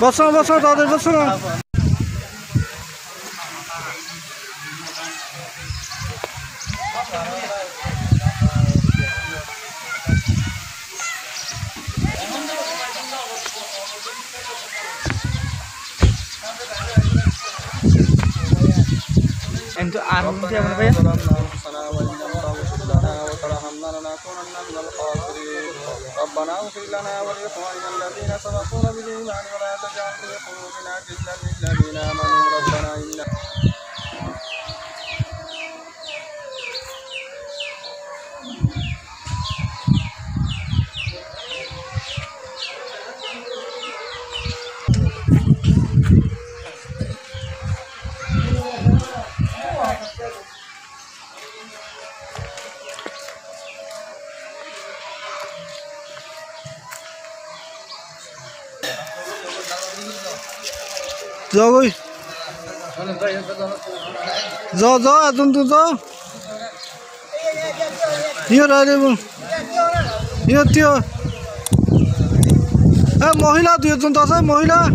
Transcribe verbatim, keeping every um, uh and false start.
Basana, basana, daha da basana. انتو عارفين فيها من غير؟ ظلمنا أنفسنا وإن لم تغفر لنا وترحمنا لنكونن من الخاسرين. ربنا اغفر لنا ولإخواننا الذين سبقونا بالإيمان ولا تجعل في قلوبنا غلا للذين آمنوا ربنا إنك Zo goy. Zo, zo, ez dûm dûm zo. Diyor öyle bu. Diyor, diyor. Ha, mohila diyor, dûm dasa mohila.